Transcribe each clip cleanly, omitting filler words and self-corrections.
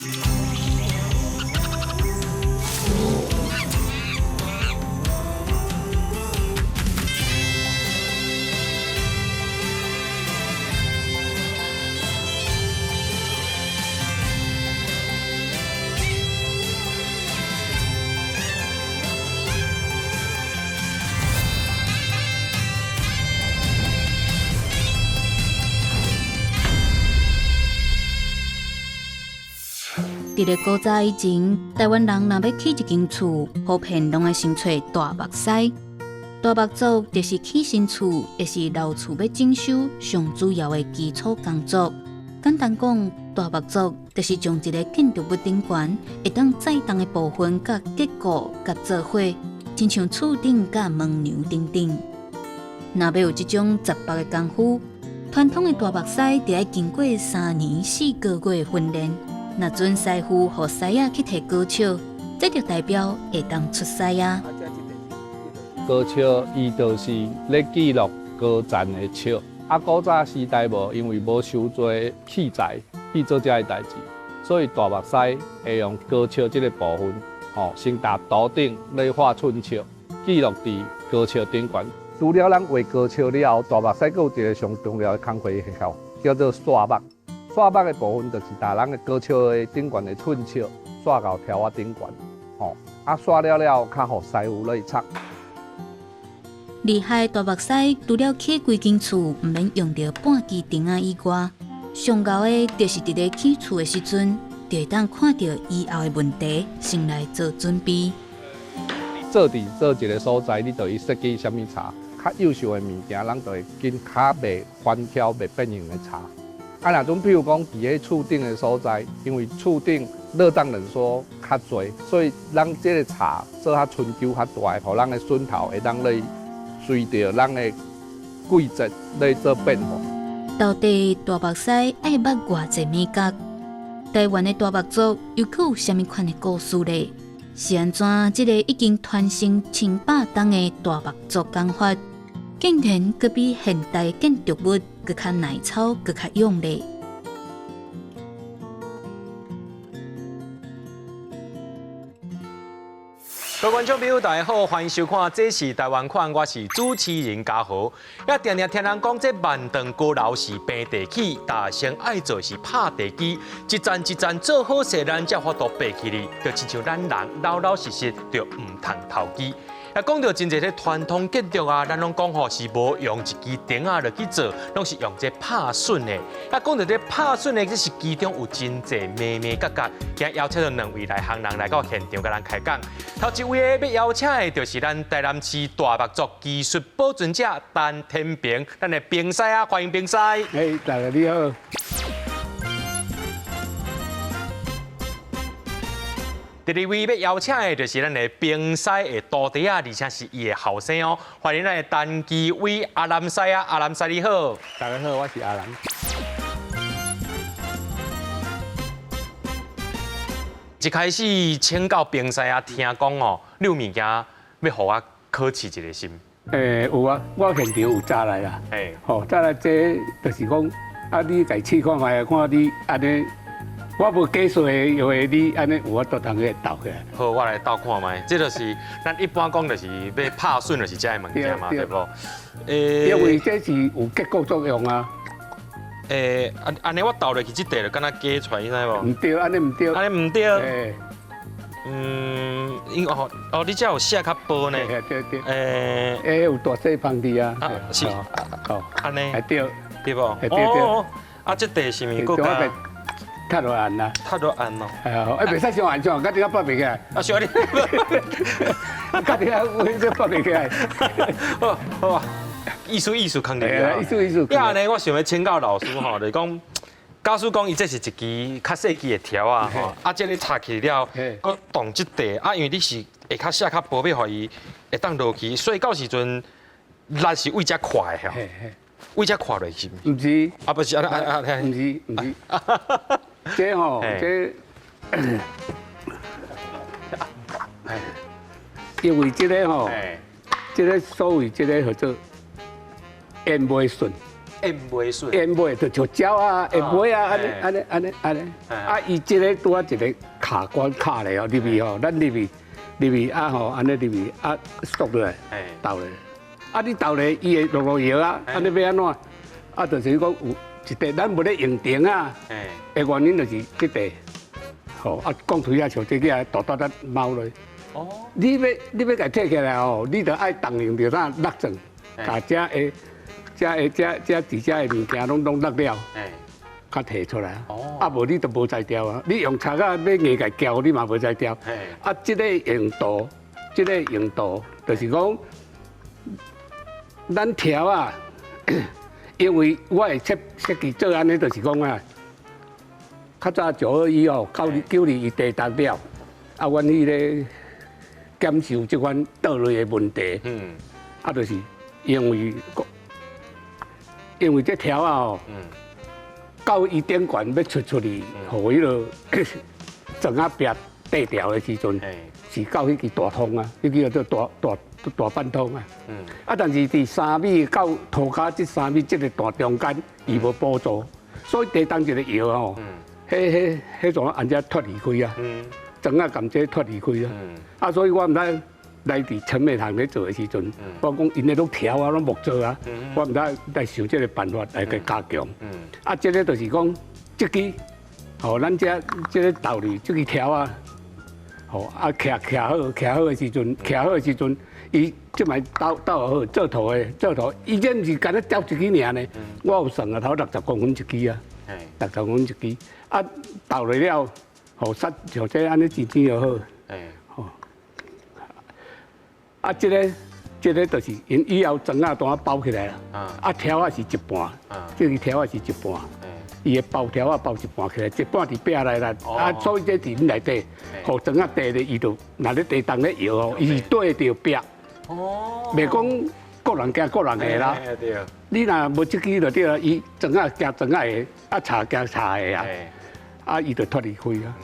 佇咧古早以前，台灣人若欲起一間厝，普遍攏愛先揣大木師。大木作就是起新厝，抑是老厝欲整修上主要的基礎工作。簡單講，大木作就是將一个建築物頂懸會當載重的部分佮結構佮做伙，親像厝頂佮門梁等等。若欲有這種雜木的功夫，傳統的大木師得愛經過3年4個月的訓練。若準師傅予師仔去提高尺，這就代表會當出師啊。高尺伊就是咧記錄高層的尺。啊，古早時代無，因為無傷濟器材去做這个代誌，所以大木師會用高尺這个部分，吼，先踏圖頂咧畫寸尺，記錄佇高尺頂懸。除了咱畫高尺了後，大木師閣有一个上重要的工課叫做刷木。刷木的部分就是把咱的高尺的頂懸的寸尺刷到條仔頂懸，吼，啊刷了了後，較予師傅來插。厲害大木師除了起規間厝毋免用著半支釘仔以外，上𠢕的就是佇咧起厝的時陣，就會當看著以後的問題，先來做準備。做佇做一个所在，你就去設計啥物柴，較優秀的物件，咱就會緊較袂翻翘、袂變形的柴。啊，若陣比如講佇咧厝頂的所在，因為厝頂熱脹冷縮較濟，所以咱這个柴做較春秋較大，予咱的筍頭會當咧隨著咱的季節咧做變化。到底大木師愛捌偌濟眉角？台灣的大木作又閣有啥物款的故事咧？是按怎這个已經傳承千百冬的大木作工法，竟然閣比現代建築物閣較耐操、閣較用咧？各位觀眾朋友，大家好，歡迎收看《這是台灣款》，我是主持人嘉豪。也定定聽人講，這萬丈高樓是平地起，但先愛做是拍地基，一層一層做好勢，咱才有法度爬起來。就親像咱人老老實實，就毋通投機。啊，講著真濟這傳統建築啊，咱攏講吼是無用一支釘仔落去做，攏是用這拍筍的。啊，講著這拍筍的，這是其中有真濟眉眉角角。今邀請著兩位內行人來到現場，共咱開講。頭一位欲邀請的，就是咱台南市大木作技術保存者陳天平，咱的平師啊，歡迎平師。哎，大家你好。第二位欲邀請的，就是咱的平師的徒弟啊，而且是伊的後生哦。歡迎咱的陳基偉阿南師啊，阿南師你好。大家好，我是阿南。一開始請教平師啊，聽講哦，你有物件欲予我考試一下是毋？欸，有啊，我現場有紮來啦。欸，吼，紮來這就是講，啊，你共試看覓，看你按呢。我無計數的，因為你按呢有法度通去鬥起來。好，我來鬥看覓，這就是咱一般講就是欲拍筍，就是這个物件嘛，對無？欸，因為這是有結構作用啊。欸，按按呢我鬥落去這塊就敢若假出來，你知無？毋對，按呢毋對。按呢毋對。欸。嗯，因哦哦，你這有寫較薄呢。對對。欸。欸，有大細芳佇啊。啊，是。好。按呢。對。對無？對對。啊，這塊是毋是閣較？較落按啦，較落按咯。係啊，欸，袂使傷按傷，家己較拔袂起來。啊，小你，家己較這拔袂起來。好，好啊，意思意思空入去啊。意思意思。呀，呢，我想欲請教老師吼，就是講，假使講伊這是一支較細支的條仔吼，啊，這个插起了，閣動這塊，啊，因為你是下跤寫較薄，欲予伊會當落去，所以到時陣力是為這快的吼。為這跨落去。毋是。啊，不是，啊啊啊，毋是，毋是。這吼，這，因為這个吼，這个所謂這个叫做淹袂順。燕尾術。燕尾就像鳥啊，燕尾啊，按呢按呢按呢按呢。啊，伊這个拄仔一个卡關卡咧哦，入去吼，咱入去入去啊吼，按呢入去啊縮落來，鬥咧。啊，你鬥咧，伊會落落搖啊，按呢欲按怎？啊，就是講有一塊，咱無咧用電啊，的原因就是這塊，吼啊，講開啊，像這個大大得貓落。哦。你欲共提起來吼，你著愛動用著啥落鑽，共遮的、遮的、遮遮佇遮的物件攏攏落了，較提出來。哦。啊，無你就無才調啊！你用柴仔欲硬共撬，你嘛無才調。啊，這个用途，這个用途，就是講，咱調啊，因為我會設設計做按呢，就是講啊，較早921哦，9·9·21地動了，啊，阮彼个減受這款倒落的問題，啊，就是因為這條仔哦，到伊頂懸欲出出去，予彼个磚仔壁綴掉的時陣，是到彼支大通啊，彼支叫做大大大半通啊。啊，但是佇3米到塗跤這三米這个段中間，伊無補助，所以地動一个搖吼，彼彼彼怎按這脫離開啊？磚仔共這脫離開啊！啊，所以我毋知來佇陳美堂咧做的時陣，我講𪜶咧攏條啊，攏木做啊，我毋知來想這个辦法來共加強。啊，這个就是講，這支，吼，咱這這个道理，這支條啊，吼啊，徛徛好，徛好的時陣，徛好的時陣，伊這擺鬥鬥好做圖的做圖，伊這毋是干焦吊一支爾呢？我有算啊，頭60公分一支啊，六十公分一支，啊，鬥落了，吼，煞像這按呢剪剪就好，吼，啊，這个這个就是𪜶以後磚仔單包起來啦，啊，條仔是一半，這个條仔是一半，伊會包條仔包一半起來，一半佇壁內啦，啊，所以這佇恁內底，予磚仔綴咧，伊就若咧地動咧搖吼，伊是對著壁，袂講各人行各人的啦。你若無這支就對啦，伊磚仔行磚仔的，啊，柴行柴的啊，啊，伊就脫離開啊。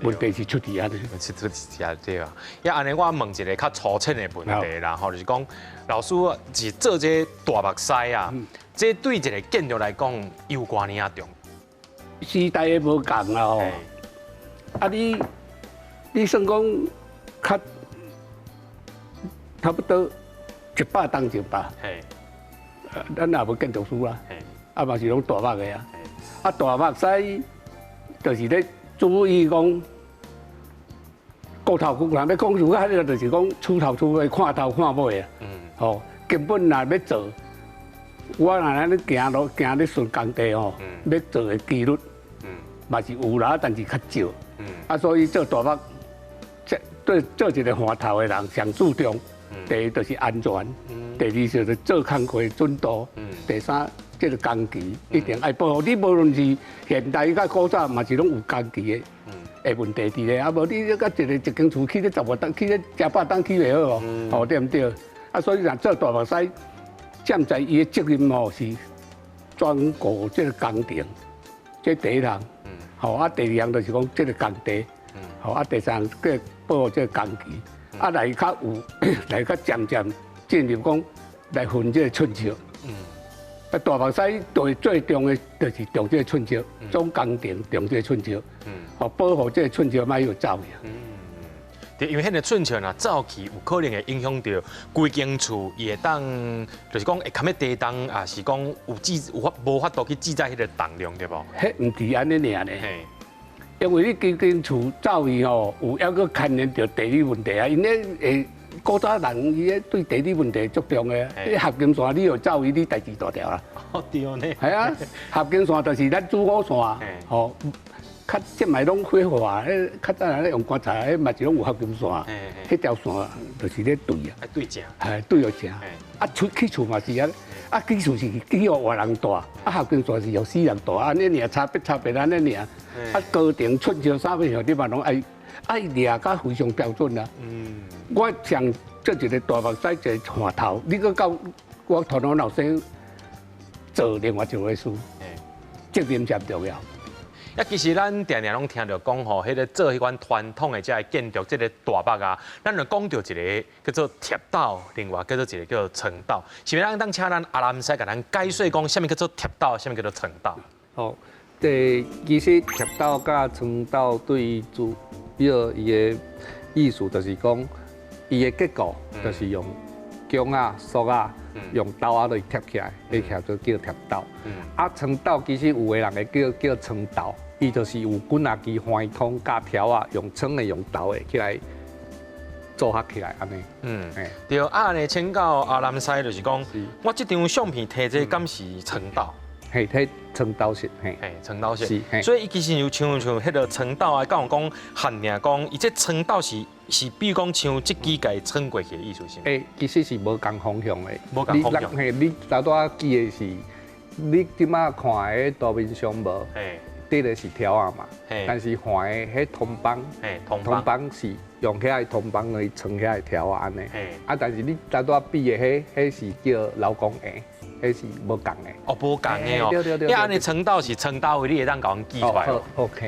問題是出佇按呢，是出佇遮對啊。也按呢，我問一个較粗淺的問題啦，吼，就是講老師是做這大目師啊，這對一个建築來講有偌爾仔重？時代的無仝啊吼，啊你你算講較差不多100冬前吧，咱也無建築師啦，啊嘛是攏大目的啊，啊大目師就是咧注意講顧頭顧人欲講如果彼个就是講厝頭厝尾看頭看尾啊，吼根本若欲做，我若按呢行路行咧巡工地吼，欲做的幾率，嘛是有啦，但是較少，啊所以做大目，這對做一个換頭的人上注重，第一就是安全，第二就是做工課準度，第三這个工期一定愛保護。你無論是現代佮古早嘛是攏有工期的，的問題佇咧。啊無你閣一个一間厝起咧十外冬，起咧成百冬起袂好哦，吼對毋對？啊所以若做大目師，站在伊的責任吼是專顧這个工程，這第一項，吼啊第二項就是講這个工地，吼啊第三項閣保護這个工期。啊，來較有來較漸漸進入講來分這个寸尺。啊，大目師最最重的就是重這个寸尺，總工程重這个寸尺。吼，保護這个寸尺莫予走去。對，因為彼个寸尺若走去，有可能會影響著規間厝，伊會當就是講會堪欲地動，抑是講有記有法無法度去記載彼个重量，對無？彼毋是按呢爾呢。因為你規間厝走去吼，有猶閣牽連著地理問題啊。𪜶咧會古早人伊咧對地理問題足重的，你合金線你欲走去，你代誌大條啦。哦，對呢。係啊，合金線就是咱主火線，吼，較這擺攏火化，彼較早人咧用棺材，彼嘛是攏有合金線，彼條線就是咧對啊。對正。係對予正。啊，出起厝嘛是按呢，啊起厝是起予活人住，啊合金線是予死人住，按呢爾差別差別按呢爾。啊，高程寸尺啥物事，你嘛攏愛愛掠甲非常標準啊。我上做一个大目師一个換頭，你閣到我傳統老師做另外一回事，責任上重要。啊，其實咱定定攏聽著講吼，彼个做彼款傳統的這个建築，這个大木啊，咱就講著一个叫做疊斗，另外叫做一个叫做穿斗。是毋是咱當請咱阿南師共咱解說講，啥物叫做疊斗，啥物叫做穿斗？哦，這其實疊斗佮穿斗對主要伊的意思就是講，伊的結構就是用欉仔、索仔，用斗仔來疊起來，彼叫做叫疊斗。啊，穿斗其實有的人會叫叫穿斗，伊就是有幾若支番通佮條仔，用穿的、用斗的起來組合起來按呢。對，啊，按呢請教阿南師就是講，我這張相片提這敢是穿斗？嘿，提穿斗式，嘿，嘿，穿斗式。所以伊其實有像像彼个穿斗啊，敢有講限定講，伊這穿斗是是，比如講像這支共穿過去的意思是？欸，其實是無仝方向的。無仝方向。嘿，你頭拄仔記的是，你這擺看的圖面上無？佇的是條仔嘛。但是橫的彼銅板，銅板是用遐个銅板來穿遐个條仔按呢。啊，但是你頭拄仔比的彼，彼是叫老公鞋。彼是無仝的。哦，無仝的哦。對對對。啊，按呢穿斗是穿佗位，你會當共阮記出來。好，OK。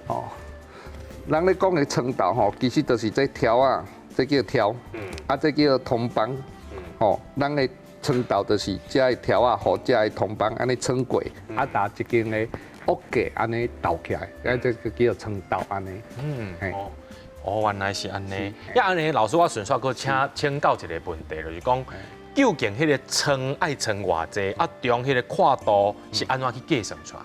哦，人咧講的穿斗吼，其實就是這條仔，這叫條，啊，這叫銅板，吼，咱的穿斗就是這个條仔予這个銅板按呢穿過，啊，共一間的屋架按呢斗起來，啊，這個叫穿斗按呢。哦，哦，原來是按呢。啊，按呢，老師我順續閣請請教一個問題，就是講，究竟彼个床愛穿偌濟，啊中彼个闊度是按怎去計算出來？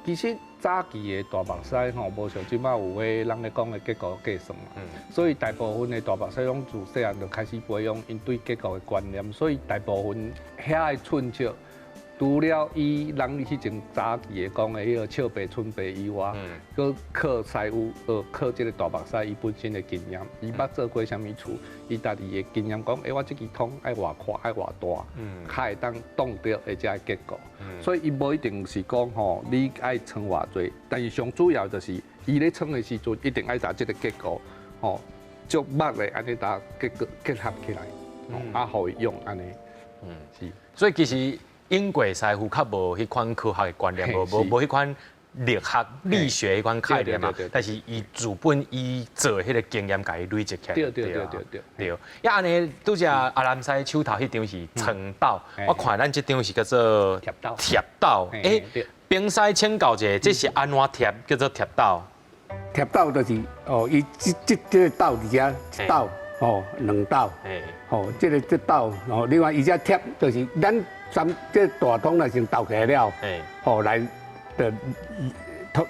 其實早期的大木師吼，無像這擺有彼人咧講的結構計算嘛，所以大部分的大木師攏自細漢就開始培養𪜶對結構的觀念，所以大部分遐的寸尺，除了以人彼陣早期的講的彼个尺八寸八以外，閣靠師傅，靠這个大木師伊本身的經驗，伊捌做過啥物厝，伊家己的經驗講，欸，我這支通愛偌闊，愛偌大，較會當擋著會這个結構。所以伊無一定是講吼，你愛穿偌濟，但是上主要就是伊咧穿的時陣，一定愛共這个結構，吼，足密的按呢共結構結合起來，啊，予伊用按呢。是。所以其實永過師傅較無彼款科學的觀念，無無無彼款力學、力學彼款概念嘛。但是伊自本伊做彼个經驗，共伊累積起來。對對對對對。對。啊，按呢，拄才阿南師手頭彼張是穿斗，我看咱這張是叫做疊斗。疊斗。欸，冰師請教一下，這是按怎疊叫做疊斗？疊斗就是哦，伊這這這个斗佇遮一斗，吼，兩斗，吼，這个這斗，吼，另外伊這疊就是咱三這大通若先斗起來了，吼來，就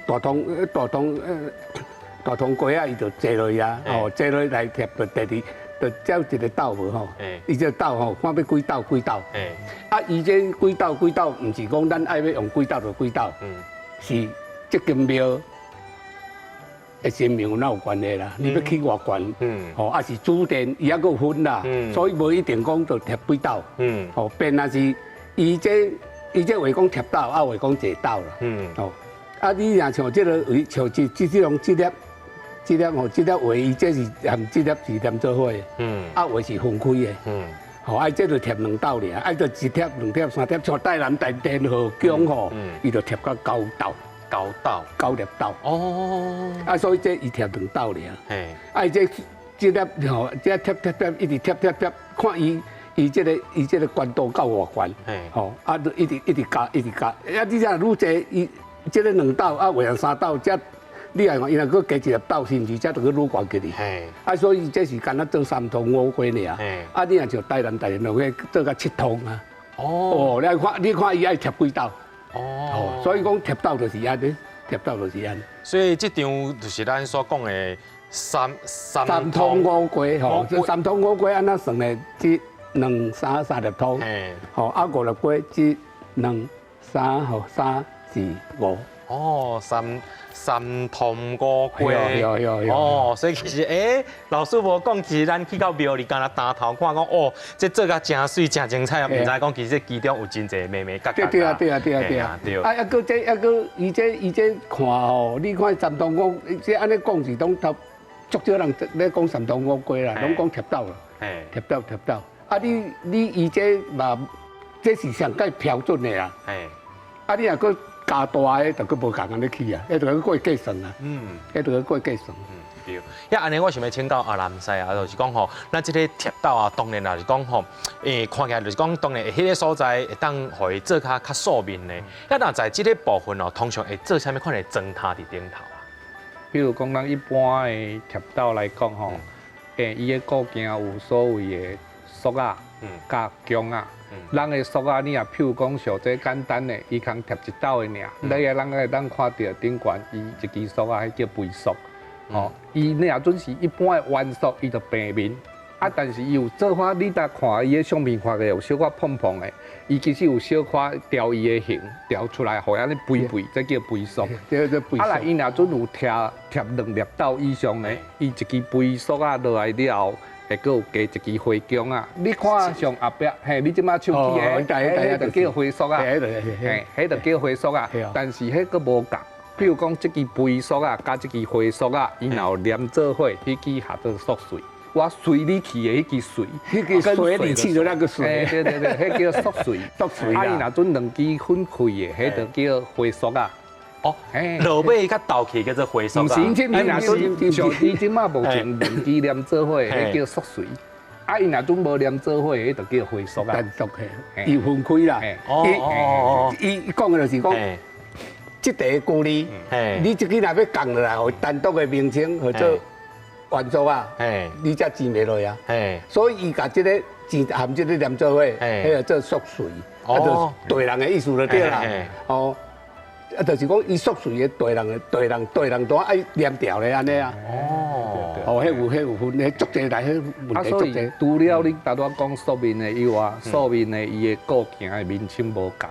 大通大通大通鍋仔，伊就坐落去啊，吼，坐落來疊就第二，就才有一个斗無吼，伊這斗吼，看欲幾斗幾斗，啊，伊這幾斗幾斗，毋是講咱愛欲用幾斗就幾斗，是這間廟的神明有哪有關係啦？你欲起偌懸，吼，抑是主殿，伊猶閣有分啦，所以無一定講就疊幾斗，吼，變若是伊這伊這話講疊斗，啊話講坐斗啦，吼，啊你若像這个位，像這這這種這粒這粒吼，這粒話伊這是含這粒是連做伙的，啊話是分開的，吼，啊這就疊兩斗爾，啊就一疊兩疊三疊，像台南大殿和宮吼，伊就疊到九斗。九斗，九粒斗。哦。啊，所以這伊疊兩斗爾。啊，伊這這粒吼，這疊疊疊，一直疊疊疊，看伊伊這个伊這个懸度夠偌懸。吼，啊，就一直一直加，一直加。啊，你若愈濟，伊這个兩斗啊，換成三斗，這你來看，伊若閣加一粒斗，是毋是？這就閣愈懸起去。啊，所以這是干焦做三通五過爾。啊，你若像台南大殿落去做到七通啊。哦。你看，你看伊愛疊幾斗。哦，所以講疊斗就是按呢，疊斗就是按呢。所以這張就是咱所講的三三通五過吼，這三通五過按怎算呢？一、兩、三三粒通，吼啊五粒粿，一、兩、三吼三四五。哦，三三通五過，哦，所以其實，欸，老師無講，其實咱去到廟裡，敢若擔頭看講，哦，這做甲誠媠，誠精彩啊，毋知講其實這其中有真濟眉眉角角。對對啊，對啊，對啊，對啊。對啊，啊，閣這，啊，閣伊這伊這看吼，你看三通五，這按呢講是攏頭足少人咧講三通五過啦，攏講疊斗啦，疊斗疊斗。啊，你你伊這嘛，這是上蓋標準的啦。啊，你若閣加大的就閣無仝按呢起啊，彼就閣過計算啊，彼就閣過計算。對，呀，按呢我想欲請教阿南師啊，就是講吼，咱這個疊斗啊，當然也是講吼，看起來就是講當然彼个所在會當予伊做較素面的。啊，若在這個部分哦，通常會做啥物款的妝頭佇頂頭啊？比如講，咱一般的疊斗來講吼，伊的固件有所謂的索仔、佮弓仔。咱的索仔，你若譬如講像這簡單的，伊通疊一斗的爾。你個咱會當看著頂懸，伊一支索仔，彼叫肥索。哦，伊若陣是一般的圓索，伊就平面。啊，但是伊有做法，你若看伊的相片看起來有小可胖胖的，伊其實有小可調伊的形，調出來，予按呢肥肥，這叫肥索。啊，來伊若陣有疊兩粒斗以上的，伊一支肥索仔落來了後，會閣有加一支花弓仔。你看上後壁，嘿，你這擺手機的，彼就叫花束仔，嘿，彼就叫花束仔。但是彼閣無仝。比如講，這支肥索仔佮這支花束仔，伊若有連做伙，彼支合做束穗。我隨你去的彼支穗，彼支隨你去的那個穗，對對對，彼叫束穗。束穗。啊，伊若陣兩支分開的，彼就叫花束仔。哦，落尾較斗起叫做花束仔。毋是，伊若陣像伊這擺目前兩支連做伙，彼叫束穗。啊，伊若陣無連做伙，彼就叫花束仔。單獨的，伊分開啦。哦。伊講的就是講，這塊距離，你這支若欲降落來，予單獨的名稱號做圓桌仔，你才錢袂落啊。所以伊共這个錢含這个連做伙，彼个做束穗，啊，就對人的意思就對啦。哦，啊，就是講伊束穗的對人的對人對人都愛連調咧按呢啊。哦，哦，彼有分，彼足濟來，彼問題足濟。除了你頭拄仔講素面的以外，素面的伊的固件的名稱無仝。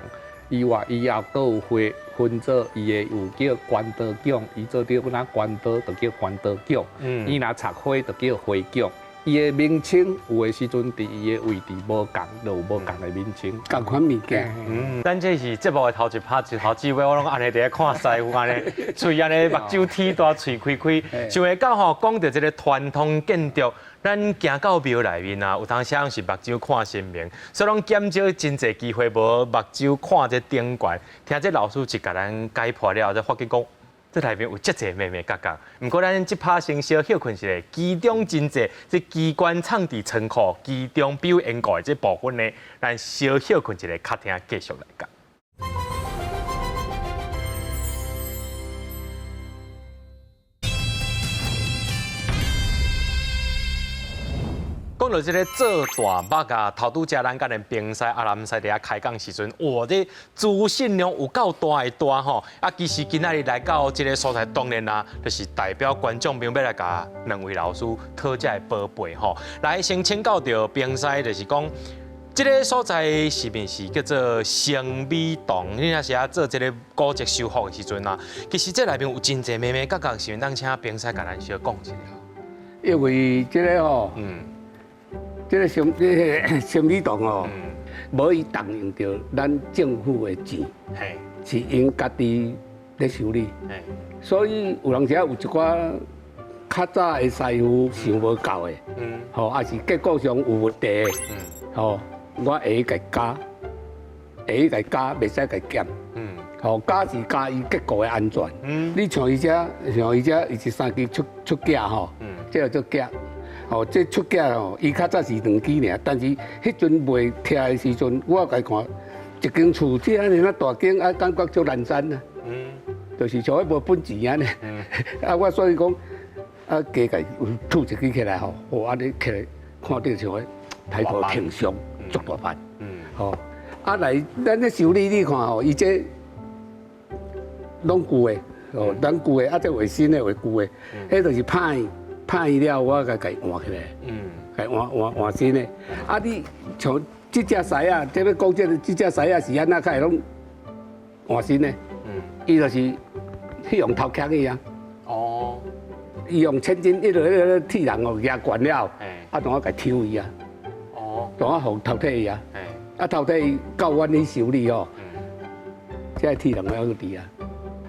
以外，伊也閣有分分做伊的有叫關刀殭，伊做著敢若關刀就叫關刀殭。伊若插花就叫花殭。伊的名稱有的時陣佇伊的位置無仝，就有無仝的名稱。仝款物件。咱這是節目的頭一拍，一頭至尾，我攏按呢佇咧看師傅按呢，喙按呢目睭鐵大，喙開開，想會到吼講著這个傳統建築。咱行到廟內面啊，有當時攏是目睭看神明，所以攏減少真濟機會無目睭看這頂懸。聽這老師一共咱解剖了後，才發覺講，這內面有遮濟眉眉角角。毋過咱這拍先小歇睏一下，其中真濟這機關藏佇倉庫，其中比如緣故的這部分呢，咱小歇睏一下，較聽繼續來講。講到這个做大目啊，頭拄才咱佮恁平師阿南師佇遐開講時陣，哇，這資訊量有夠大的大吼！啊，其實今仔日來到這个所在，當然啦，就是代表觀眾朋友欲來共兩位老師討這个寶貝吼。來，先請教著平師，就是講這个所在是毋是叫做生美堂？你若是咧做這个古蹟修復的時陣啊，其實這內面有真濟眉眉角角，是毋是當請平師共咱小講一下？因為這个吼，這个生美堂哦，無伊動用著咱政府的錢，是𪜶家己咧修理。所以有當時仔有一寡較早的師傅想無夠的，吼，抑是結構上有問題的，吼，我會去共加，會去共加，袂使共減。吼，加是加伊結構的安全。你像伊這，像伊這，伊是三支出出架吼，這叫做架。哦，這出架吼，伊較早是兩支爾，但是彼陣賣拆的時陣，我共看一間厝這按呢啊大間，啊感覺足難產啊，就是像彼無本錢按呢。啊，我所以講，啊加共吐一支起來吼，哦按呢起來看著像彼抬頭挺胸，足大範。吼，啊來，咱咧修理你看吼，伊這攏舊的，哦，咱舊的，啊這畫新的畫舊的，彼就是歹。歹了，我共共換起來，共換換換新的。啊，你像這隻獅仔，這欲講這个這隻獅仔是按怎較會攏換新的？伊就是去用頭磕去啊。哦。伊用千斤一路一路鐵人哦，舉懸了，啊，當我共抽伊啊。哦。當我予頭退伊啊。啊，頭退伊到阮去修理哦。這鐵人還閣佇啊。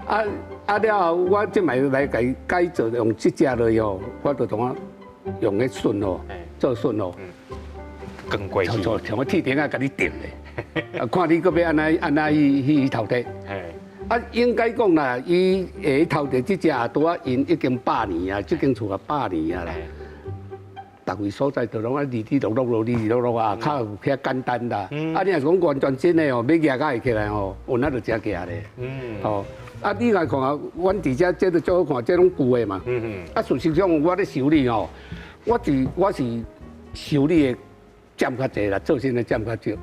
啊啊了後，我這擺來共改造用這隻落去吼，我就當我用彼榫吼，做榫吼，更過去，像像我鐵釘仔共你釘咧，啊，看你閣欲按怎按怎去去頭退。啊，應該講啦，伊會偷著這隻拄仔𪜶已經百年啊，這間厝也百年啊啦。逐位所在都攏啊，離離落落落，離離落落啊，較有較簡單啦。啊，你若是講完全新的哦，欲舉才會起來吼，有那就真行咧。吼，啊，你來看啊，阮佇遮這都足好看，這攏舊的嘛。啊，事實上我咧修理吼，我是修理的佔較濟啦，做新的佔較少。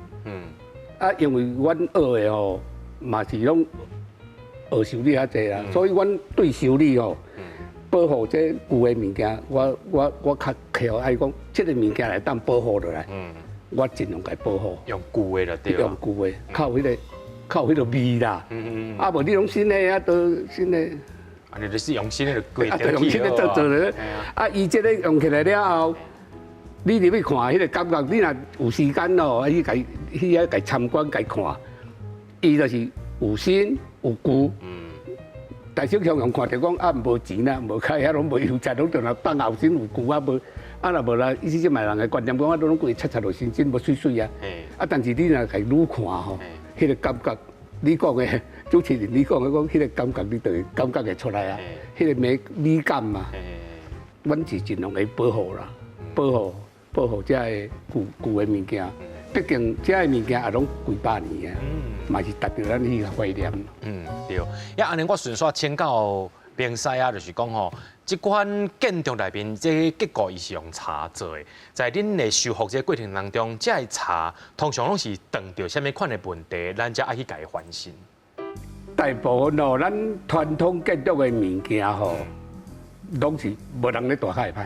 啊，因為阮學的吼，嘛是攏學修理較濟啦，所以阮對修理吼，保護這舊的物件，我較巧愛講，這個物件來當保護落來，我盡量共保護。用舊的就對。用舊的，較有彼個，較有彼個味啦。啊，無你攏新的啊，都新的。啊，你就是用新的就啊，就用新的做做咧。啊，伊這個用起來了後，你入去看彼個感覺，你若有時間哦，啊，去共去遐共參觀共看，伊就是有新有舊。大小強用看著講啊，無錢啦，無開遐攏無油漆，攏就若放後身有舊啊無，啊若無啦，意思這擺人的觀念講啊，攏規擦擦落新新無媠媠啊。啊，但是你若共愈看吼，彼個感覺，你講的主持人你講的講，彼個感覺你就會感覺會出來啊，彼個美感嘛。阮是盡量會保護啦，保護這個舊舊的物件。畢竟這个物件也攏幾百年啊，嘛是值得咱去懷念。嗯，對。啊，按呢我順續請教明師啊，就是講吼，這款建築內面這個結構伊是用柴做的，在恁的修復這個過程當中，這个柴通常攏是碰著啥物款的問題，咱才愛去共伊翻新。大部分哦，咱傳統建築的物件吼，攏是無人咧蹛較會歹。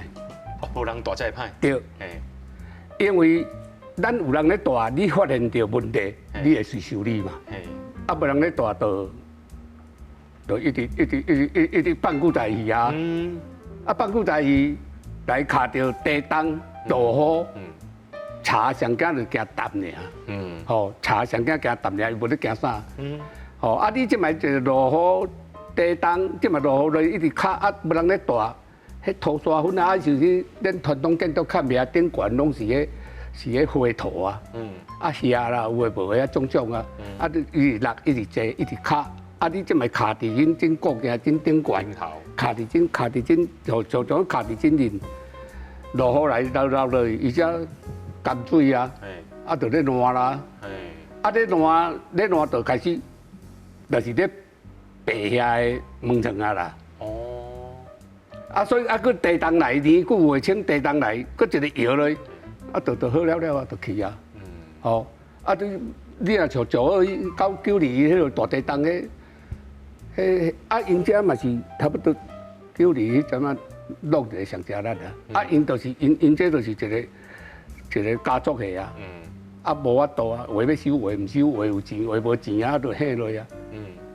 哦，無人蹛才會歹。對。因為咱有人咧蹛，你發現著問題，你會去修理嘛。啊，無人咧蹛，就一直一直一直一一直放久在去啊。啊，放久在去，來卡著地動落雨，柴上驚就驚澹爾。吼，柴上驚驚澹爾，伊無咧驚啥。吼，啊，你這擺一落雨地動，這擺落雨落一直卡啊，無人咧蹛，彼土沙粉啊，就是咱傳統建築較名頂懸攏是彼。是彼灰土啊，啊遐啦，有的無的啊，種種啊，啊你一直落，一直坐，一直卡，啊你這擺卡佇恁真固定，真頂懸，卡佇真卡佇真，就就就卡佇真陣，落雨來落落落去，伊才乾水啊，啊就咧爛啦，啊咧爛咧爛就開始，就是咧白遐的門層啊啦。哦，啊所以啊，閣地動來年久袂清，地動來，閣一个搖落去。啊，就好了了啊，就去啊。吼，啊，你若像石澳九九二彼个大地動彼，彼啊，𪜶遮嘛是差不多九二彼陣仔落一个上誠力啊。啊，𪜶就是𪜶這就是一個家族的啊。啊，無法度啊，有的欲收，有的毋收，有的有錢，有的無錢啊，就歇落啊。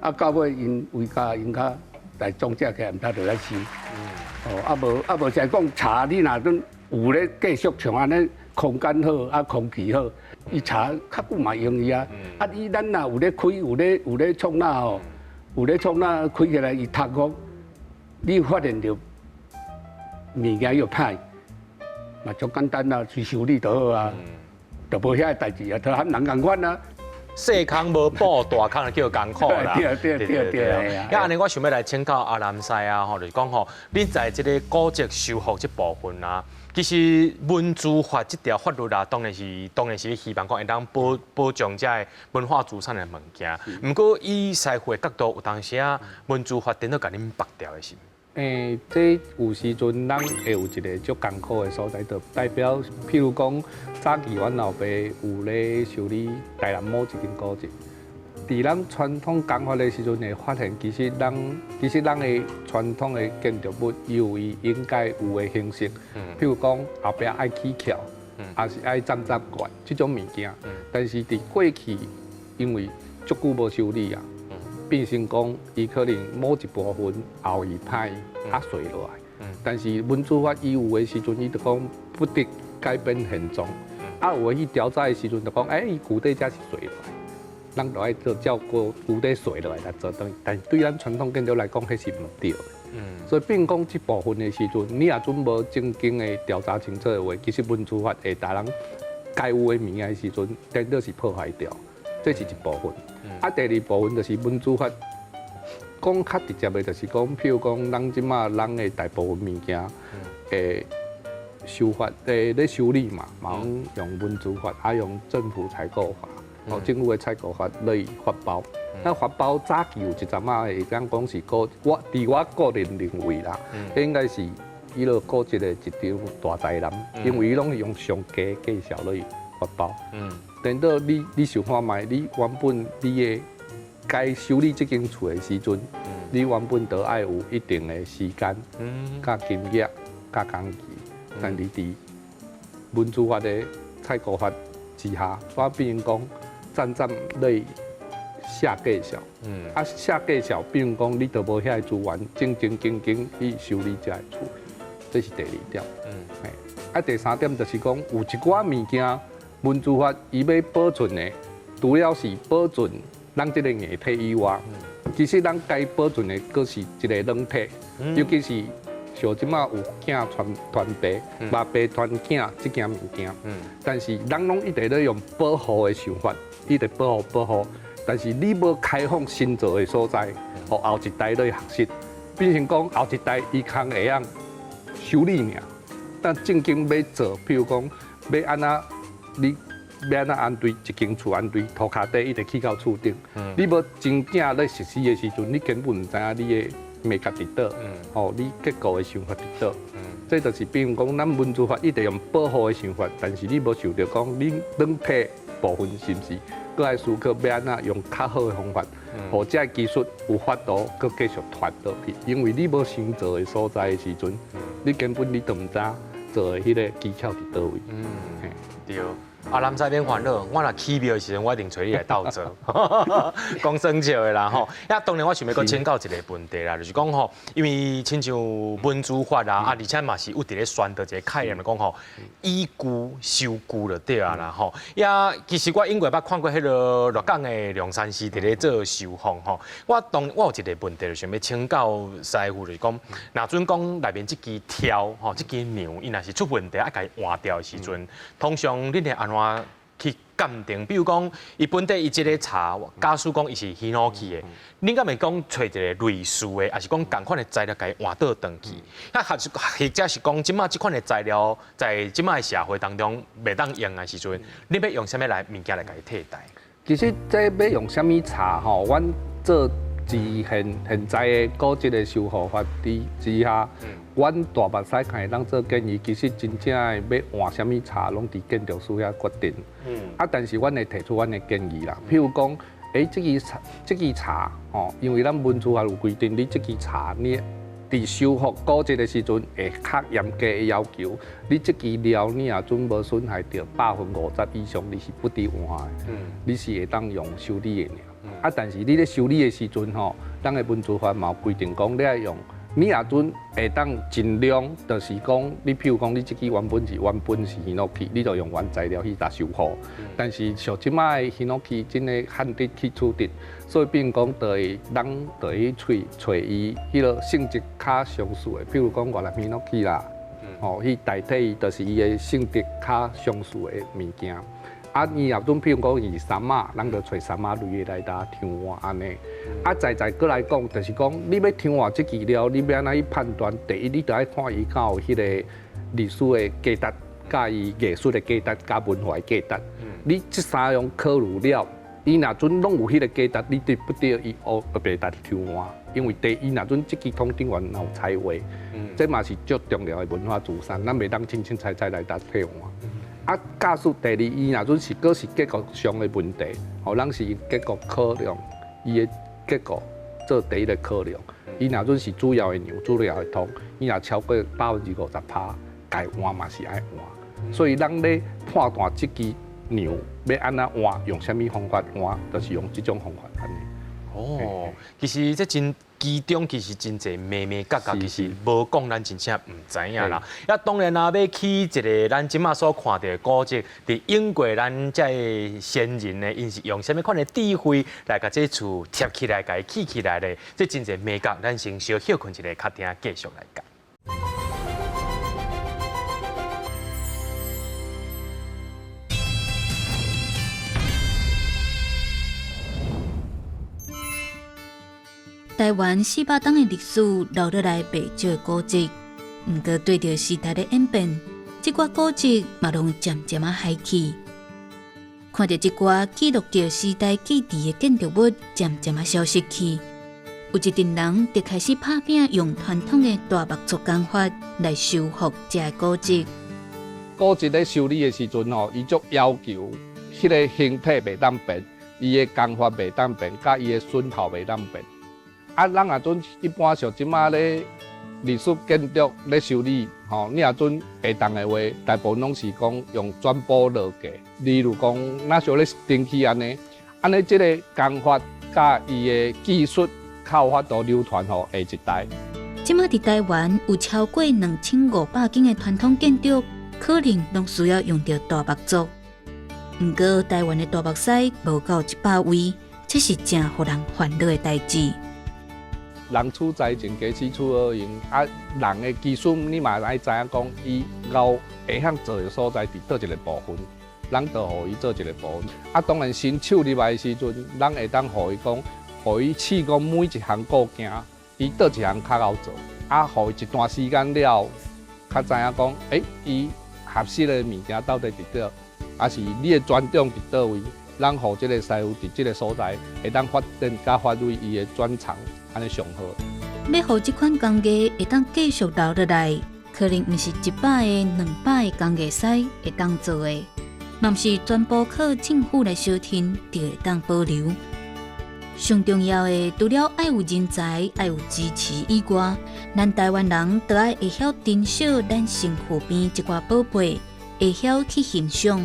啊，到尾𪜶為家𪜶較來總結起來，毋通就來收。哦，啊無啊無，就係講柴，你若陣有咧繼續像按呢。空間好，啊空氣好，伊柴較久嘛用伊啊。啊，伊咱若有咧開，有咧創哪吼，有咧創哪開起來，伊讀講，你發現著物件又歹，嘛足簡單啊，去修理就好啊，就無遐个代誌啊，就和人仝款啊。細空無補，大空就叫艱苦啦。對對對對。啊，按呢我想欲來請教阿南師啊，吼，就是講吼，恁在這个古蹟修復這部分啊，其實文資法這條法律啊，當然是希望講會當保障這个文化資產的物件。毋過以師傅的角度，有當時啊，文資法顛倒共恁縛掉的是？這有時陣咱會有一个足艱苦的所在，就代表，譬如講，早期阮老爸有咧修理台南某一間古蹟，佇咱傳統工法的時陣會發現，其實咱的傳統的建築物有伊應該有的形式，譬如講後壁愛起翹，抑是愛攢攢懸這種物件，但是佇過去因為足久無修理啊，變成講伊可能某一部分後會歹啊垂落來，但是文資法伊有的時陣，伊就講不得改變現狀，啊有的去調查的時陣就講，欸，伊舊底才是垂落來，咱就愛做照舊舊底垂落來來做，但是對咱傳統建築來講，彼是毋對的。所以變講這部分的時陣，你若準無正經的調查清楚的話，其實文資法會共人該有的物件的時陣，顛倒是破壞掉，這是一部分。啊，第二部分就是文資法，講較直接的，就是講，譬如講，咱這馬人的大部分物件，修法，咧修理嘛，嘛攏用文資法，啊用政府採購法，哦，政府的採購法來發包。那發包早期有一陣仔會當講是古，我佇我個人認為啦，應該是彼落古蹟的一張大災難，因為伊攏是用上低價數來發包。等到你想看覓，你原本你的該修理這間厝的時陣，你原本都愛有一定的時間、佮金額、佮工期，但是佇文資法的採購法之下，我變成講站站咧下價數，啊下價數，比如講你都無遐个資源，正正經經去修理這个厝，這是第二點。啊第三點就是講，有一寡物件，文資法伊欲保存的，除了是保存咱這个硬體以外，其實咱該保存的閣是一个軟體，尤其是像這馬有囝傳傳爸，爸傳囝這件物件，但是人攏一直咧用保護的想法，一直保護保護，但是你無開放新造的所在，予後一代咧學習，變成講後一代伊較會曉修理爾。但正經欲做，譬如講欲按怎，你欲按怎安對一間厝按對塗跤底，一直起到厝頂。你無真正咧實施的時陣，你根本毋知影你的眉角佇佗，吼，你結構的想法佇佗。這就是比如講，咱文資法一直用保護的想法，但是你無想著講，你軟體部分是毋是閣愛思考欲按怎用較好的方法，予這个技術有法度閣繼續傳落去。因為你無先做的所在的時陣，你根本你都毋知做的彼个技巧佇佗位。對。啊，南西免煩惱，我若起廟的時陣，我一定揣你來鬥做，講耍笑的啦吼。啊，當然我想欲閣請教一个問題啦，就是講吼，因為親像文資法啦，啊，而且嘛是有佇咧宣導一个概念，講吼，以舊修舊就對啊啦吼。呀，其實我永過捌看過彼个鹿港的龍山寺佇咧做修復吼。我當我有一个問題，就想欲請教師傅，就是講，若準講內面這支柱吼，這支梁，伊若是出問題，愛共伊換掉的時陣，通常恁會按怎去鑑定？比如講，伊本底伊這个柴，假使講伊是ヒノキ的，恁敢會講揣一个類似的，抑是講仝款的材料共伊換倒轉去？啊，或是或者是講，這馬這款的材料在這馬的社會當中袂當用的時陣，恁欲用啥物來物件來共伊替代？其實這欲用啥物柴吼，阮做自現現在的古蹟的修復法之下，阮大目屎看會當做建議，其實真正的欲換啥物柴，攏佇建築師遐決定。啊，但是阮會提出阮的建議啦，譬如講，這支柴，這支柴吼，因為咱文資法有規定，你這支柴你佇修復古蹟的時陣會較嚴格的要求，你這支料你若準無損害著50%以上，你是不得換的。你是會當用修理的爾。啊，但是你咧修理的時陣吼，咱的文資法嘛有規定講，你愛用，你若準會當盡量，就是講，你譬如講，你這支原本是ヒノキ，你就用原材料去共修復。但是像這馬的ヒノキ真的旱得去取得，所以變講就會人就會去揣揣伊彼个性質較相似的，譬如講越南ヒノキ啦，吼，去代替伊，就是伊的性質較相似的物件。啊，伊若準譬如講伊是杉仔，咱就揣杉仔類的來共替換按呢。啊，再再閣來講，就是講你欲替換這支料，你欲按怎去判斷？第一，你著愛看伊敢有彼个歷史的價值，佮伊藝術的價值，佮文化的價值。你這三樣考慮了，伊若準攏有彼个價值，你就不得伊烏白共替換。因為第一，若準這支桶頂懸有彩畫，這嘛是足重要的文化資產，咱袂當凊凊彩彩來共替換。啊，假使第二，伊若準是閣是結構上的問題，吼，咱是結構考量，伊的結構做第一个考量。伊若準是主要的梁、主要的通，伊若超過50%，該換嘛是愛換。所以咱咧判斷這支梁欲按怎換，用啥物方法換，就是用這種方法按呢。哦，其實這真其中其實真濟眉眉角角，其實無講咱真正毋知影啦。啊，當然啦，欲起一个咱這馬所看著的古蹟，佇英國咱這个先人呢，𪜶是用啥物款的智慧來共這厝疊起來，共伊起起來咧？這真濟眉角，咱先小歇睏一下，較聽繼續來講。台灣400冬的歷史留落來袂少的古蹟，毋過對著時代的演變，這寡古蹟嘛攏漸漸仔害去。看著這寡記錄著時代記憶的建築物漸漸仔消失去，有一陣人就開始拍拚用傳統的大木作工法來修復這个古蹟。古蹟咧修理的時陣吼，伊足要求彼个形體袂當變，伊的工法袂當變，佮伊的榫頭袂當變。啊，咱若準一般像這馬咧歷史建築咧修理，吼，你若準會當的話，大部分攏是講用轉補落價。例如講，若像咧重起按呢，按呢這个工法佮伊的技術較有法度流傳予下一代。這馬佇台灣有超過2500間的傳統建築，可能攏需要用著大木作。毋過台灣的大木師無夠100位，這是誠予人煩惱的代誌。人處在前，家私處好用。啊，人的技術你嘛愛知影講，伊𠢕會曉做的所在佇佗一个部分，咱就予伊做一个部分。啊，當然新手入來的時陣，咱會當予伊講，予伊試講每一項固件，伊佗一項較𠢕做。啊，予伊一段時間了，較知影講，欸，伊學習的物件到底佇佗，抑是你的專長佇佗位，咱予這个師傅佇這个所在會當發展佮發揮伊的專長。按呢上好。欲予這款工藝會當繼續留落來，可能毋是100个、200個工藝師會當做的，嘛毋是全部靠政府來相挺就會當保留。上重要的，除了愛有人才、愛有支持以外，咱台灣人都愛會曉珍惜咱身軀邊這寡寶貝，會曉去欣賞，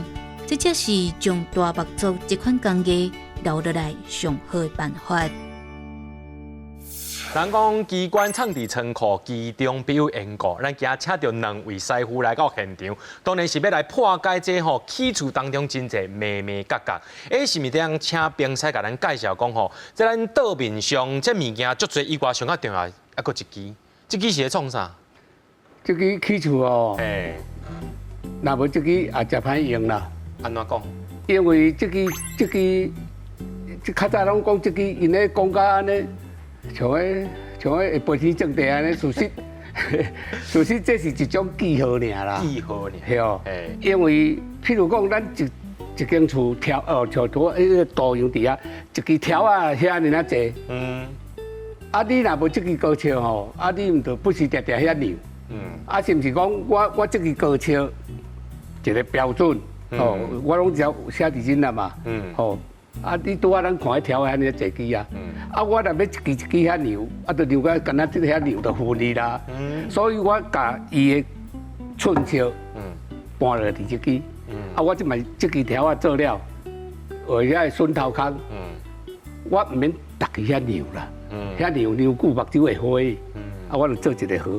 這才是將大木作這款工藝留落來上好的辦法。人講機關藏佇倉庫，其中必有緣故。咱今仔請著兩位師傅來到現場，當然是欲來破解這吼起厝當中真濟眉眉角角。欸，是毋是當請冰師共咱介紹講吼？這咱桌面上這物件足濟以外，上較重要，猶閣一支，這支是咧創啥？這支起厝哦，若無這支也誠歹用啦。按怎講？因為這支這支，這較早攏講這支，𪜶咧講甲按呢。像彼像彼會飛天遁地按呢，事實事實這是一種記號爾啦。記號爾。對哦。因為譬如講，咱一一間厝柱哦，像圖彼个圖樣佇遐，一支柱仔遐爾仔濟。啊，你若無這支高尺吼，啊，你毋著不時定定遐量。啊，是毋是講我我這支高尺一个標準？哦，我攏只寫佇陣啦嘛。吼。啊！你拄仔咱看彼柱仔按呢濟支啊，啊！我若欲一支一支遐量，啊，就量甲敢若這个遐量就分離啦。所以我共伊的寸尺搬落佇這支。啊，我這擺這支柱仔做了，畫遐个榫頭空，我毋免逐支遐量啦，遐量量久目睭會花。啊，我就做一个號，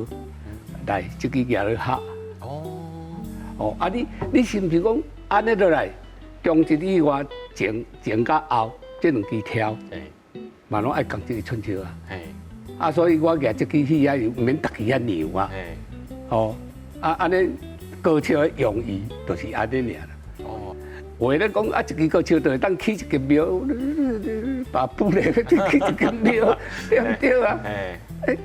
來，這支舉咧合。哦。哦，啊你你是毋是講按呢落來？中一以外，前前佮後，這兩支柱，嘛攏愛仝這个寸尺啊。啊，所以我舉這支去遐，毋免逐支遐量啊。哦，啊，按呢高尺的用意就是按呢爾啦。哦，有的咧講啊，一支高尺就會當起一間廟，把布咧起一間廟，對毋對啊？欸，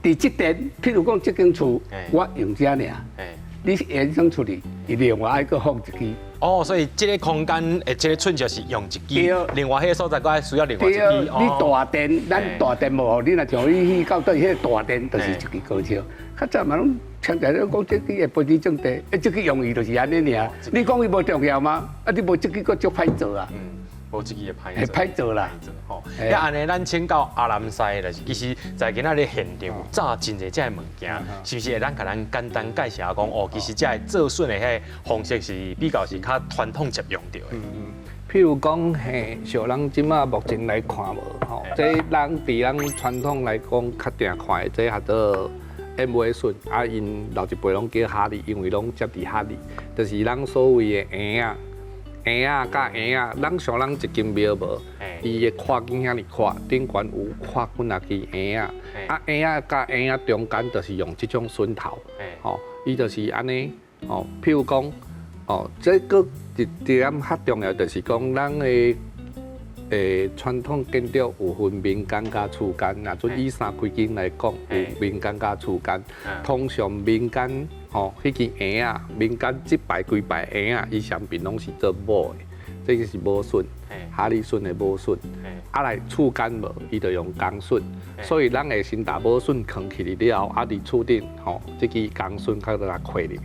佇這邊，譬如講這間厝，我用這爾，你延伸出去，伊另外愛閣放一支。哦，所以這个空間的這个寸尺是用一支，另外彼个所在閣愛需要另外一支。對，你大殿，咱大殿無，你若像你去到佗彼个大殿，就是一支高尺。較早嘛攏聽起來講這支會飛天遁地，欸，這支用意就是按呢爾。你講伊無重要嗎？啊，你無這支閣足歹做啊。無這支會歹做。會歹做啦。吼，啊按呢，咱請教阿南師就是，其實在今仔日現場炸真濟這个物件，是毋是會當共咱簡單介紹講？哦，其實這个做榫的彼个方式是比較是較傳統接用著的。譬如講，嘿，像咱這馬目前來看無，吼，這咱佇咱傳統來講較定看的，這叫做燕尾榫，啊，𪜶老一輩攏叫哈利，因為攏接佇哈利，就是咱所謂的嬰仔。嬰仔佮嬰仔，咱像咱一間廟無，伊的跨境遐爾闊，頂懸有跨幾若支嬰仔，啊嬰仔佮嬰仔中間就是用這種榫頭，吼，伊就是按呢，吼，譬如講，哦，這閣一點較重要，就是講咱的传统建筑有分民间佮厝间，若准以三开间来讲，有民间佮厝间。通常民间吼，彼支楴仔，民间这排规排楴仔，伊上边拢是做帽的，这个是帽榫，哈利榫的帽榫。啊来厝间无，伊就用钢榫，所以咱会先共帽榫囥起了后，啊伫厝顶吼，这支钢榫较共开入去。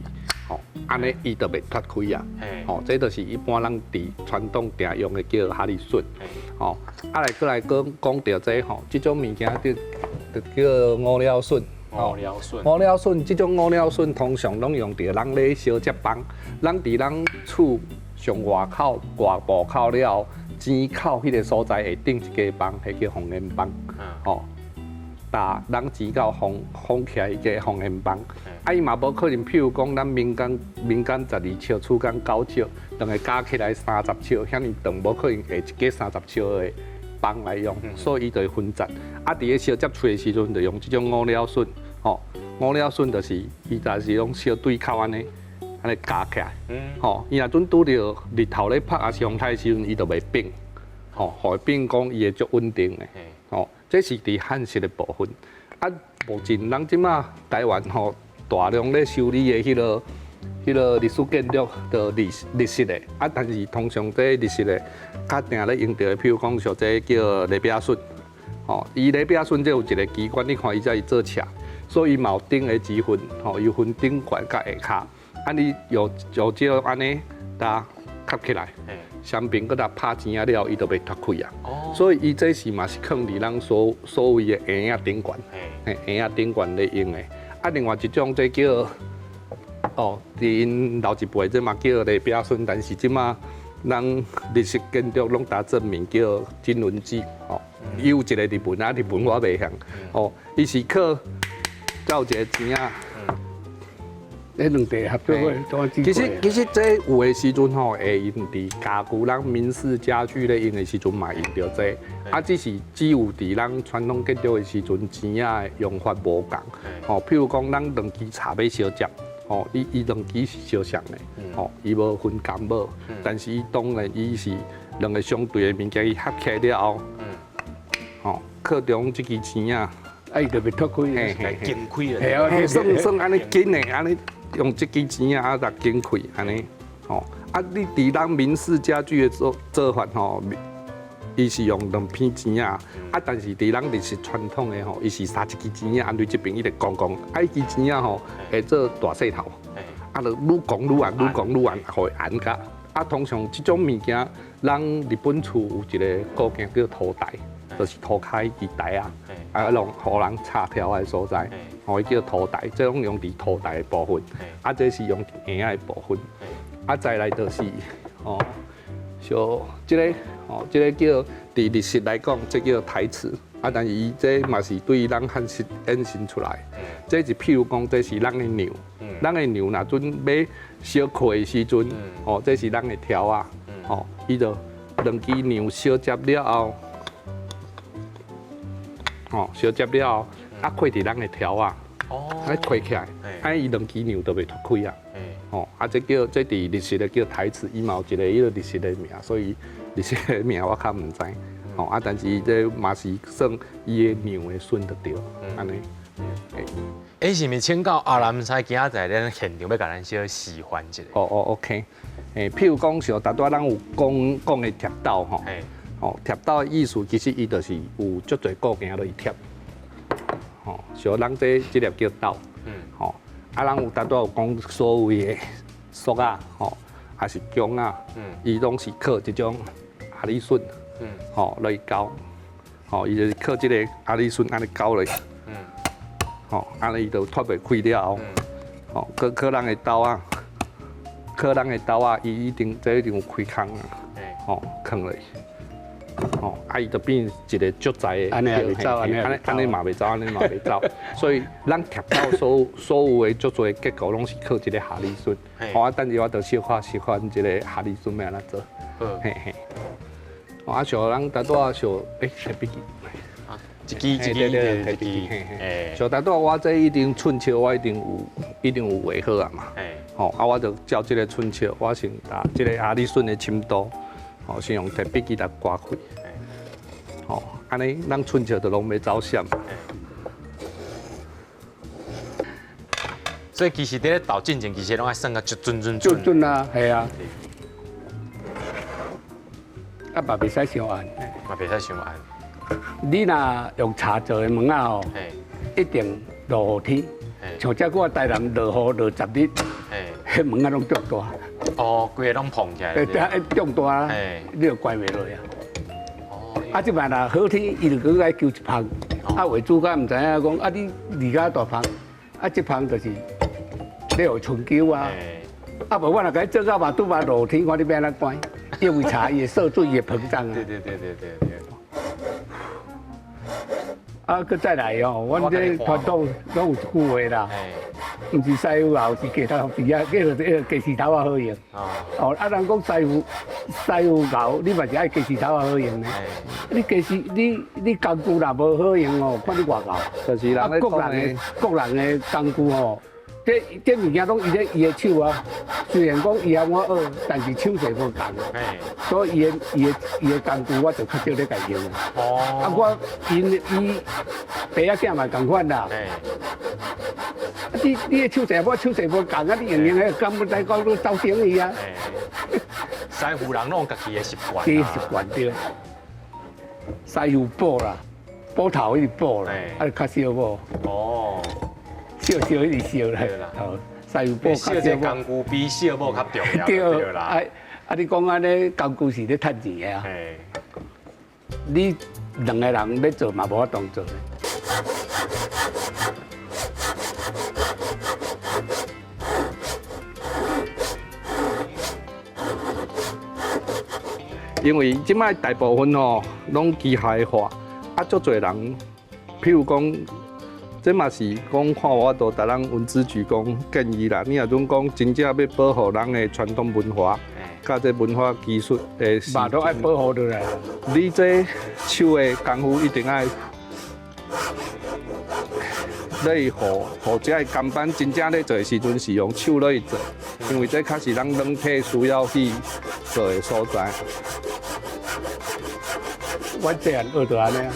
吼，按呢伊就袂脫開啊。吼，這就是一般咱佇傳統定用的叫哈利榫。吼，啊來閣來講講著這吼，這種物件就就叫五了榫。五了榫。五了榫，這種五了榫通常攏用佇人咧相接枋，咱佇咱厝上外口外部口了後，錢口彼个所在會頂一家枋，彼叫防煙枋。吼。踏人錢到封封起來一个防煙枋，啊伊嘛無可能，譬如講咱民間民間12尺，厝間9尺，兩个加起來30尺，遐爾長，無可能下一家30尺的枋來用，所以伊就會分節。啊，佇咧相接喙的時陣，就用這種五了榫，吼，五了榫就是伊就是用相對口按呢，按呢夾起來，吼，伊若陣拄著日頭咧曬，抑是風颱的時陣，伊就袂變，吼，予伊變講伊會足穩定的，吼。這是佇漢式的部分，啊，目前咱這馬台灣吼大量咧修理的彼个彼个歷史建築，就日日式的，啊，但是通常這日式的較定咧用著的，譬如講像這叫犁壁榫，吼，伊犁壁榫這有一个機關，你看伊這是做斜，所以伊嘛有頂下之分，吼，伊分頂懸佮下跤，啊，你用用這按呢，共合起來。雙邊閣共拍錢仔了，伊就袂脫開啊。所以伊這是嘛是囥佇咱所所謂的楴仔頂懸，嘿，楴仔頂懸咧用的。啊，另外一種這叫哦，佇𪜶老一輩這嘛叫犁壁榫，但是這馬咱日式建築攏共正名叫金輪子，哦，伊有一个日文啊，日文我袂曉，哦，伊是靠有一个錢仔。彼兩塊合作過，其實其實這有的時陣吼，會用佇家具，咱明式家具咧用的時陣嘛用著這個，啊，只是只有佇咱傳統建築的時陣，錢仔的用法無仝。吼，譬如講，咱兩支柴欲相接，吼，伊伊兩支是相像的，吼，伊無分甘無，但是伊當然伊是兩个相對的物件，伊合起來了後，吼，靠中這支錢仔，啊，伊就袂脫開，緊開啦，嘿，算算按呢緊的，按呢。用這支錢仔啊，共緊開按呢，吼啊！你佇咱明式家具的做做法吼，伊是用兩片錢仔，啊，但是佇咱日式傳統的吼，伊是三一支錢仔，按對這邊伊就摃摃，啊，彼支錢仔吼會做大細頭，啊，就愈摃愈按，愈摃愈按，予伊按甲。啊，通常這種物件，咱日本厝有一个固件叫塗台，就是塗跤彼支台仔，啊，攏予人插柱的所在。吼，伊叫塗台，這攏用佇塗台的部分，啊，這是用楴仔的部分，啊，再來就是，哦，像這个，哦，這个叫佇日式來講，這叫台尺，啊，但是伊這嘛是對咱漢式衍生出來，這是譬如講，這是咱的梁，咱的梁若陣欲相扣的時陣，哦，這是咱的柱仔，吼，伊就兩支梁相接了後，吼，相接了後。啊，扣佇咱的柱仔，啊，推起來，啊，伊兩支梁就袂脫開啊。吼，啊，這叫這佇日式的叫台尺，伊嘛有一个彼个日式的名，所以日式的名我較毋知。吼，啊，但是這嘛是算伊的梁的榫就對，按呢。欸，是毋是請教阿南師今仔在咱現場欲共咱小示範一下？哦哦，OK。欸，譬如講像拄仔咱有講講的貼斗吼，吼貼斗的意思其實伊就是有足濟固件落去貼。吼，像咱這這粒叫斗，吼，啊，咱有拄仔有講所謂的索仔，吼，抑是弓仔，伊攏是靠這種阿里榫，吼來勾，吼，伊就是靠這个阿里榫按呢勾落去，吼，按呢伊就脫袂開了後，吼，閣靠咱的刀仔，靠咱的刀仔，伊一定這一定有開空啊，吼，囥落去。吼，啊，伊就變一个足在的，按呢也袂走，按呢按呢嘛袂走，按呢嘛袂走。所以咱貼斗所所有的足濟結構，攏是靠這个哈利榫。吼，啊，等下我就小可示範這个哈利榫欲按怎做。嘿嘿。啊，像咱拄仔像，欸，提筆記。一支一支一支，嘿嘿。像拄仔我這一定寸尺，我一定有一定有畫好啊嘛。吼，啊，我就照這个寸尺，我先共這个哈利榫的深度，吼，先用鐵筆記來刮開。吼，按呢咱春笑就攏袂走闪。所以其實佇咧鬥進前，其實攏愛算甲足準準準準啊，係啊。啊，嘛袂使傷暗。嘛袂使傷暗。你若用柴做的物仔吼，一定落雨天。像這久台南落雨落10日，彼物仔攏中大。哦，規個攏膨起來。對，中大，你就關袂落啊。哦。啊，這擺若好天，伊就閣愛求一芳。啊，畫主家毋知影講，啊，你離家大芳，啊，這芳就是你予春秋啊。啊，無我若共你做到嘛，拄嘛落天，看你欲按怎關？因為柴伊會縮水，伊會膨脹啊。對對對對對對。啊，閣再來哦，阮這傳統攏有一句話啦，毋是師傅後，是雞頭肥啊，叫做彼個雞絲頭仔好用。哦，啊，人講師傅師傅𠢕，你嘛是愛雞絲頭仔好用呢。你雞絲你你工具若無好用哦，看你偌𠢕。就是人咧講的。各人的工具吼，這這物件攏伊咧伊的手啊。雖然講伊和我學，但是手勢無仝，所以伊的伊的伊的工具我就較少咧共用。哦。啊，我𪜶伊爸仔囝嘛仝款啦。啊，你你的手勢我手勢無仝啊，你用用彼敢不知講你走省去啊。師傅人攏有家己的習慣。對，習慣對。師傅補啦，補頭一直補啦，啊，較少補。哦。少少一直燒啦。燒這工具比燒某較重要，對啦。啊啊！你講按呢工具是咧趁錢的啊。你兩個人欲做嘛無法度做。因為這擺大部分吼攏機械化，啊，足濟人，譬如講。這嘛是講看無法度，逐人文資局講建議啦。你若準講真正欲保護咱的傳統文化，佮這文化技術的，嘛都愛保護落來。你這手的功夫一定愛，你予予這个工班真正咧做的時陣是用手落去做，因為這較是咱軟體需要去做的所在。我細漢學就按呢，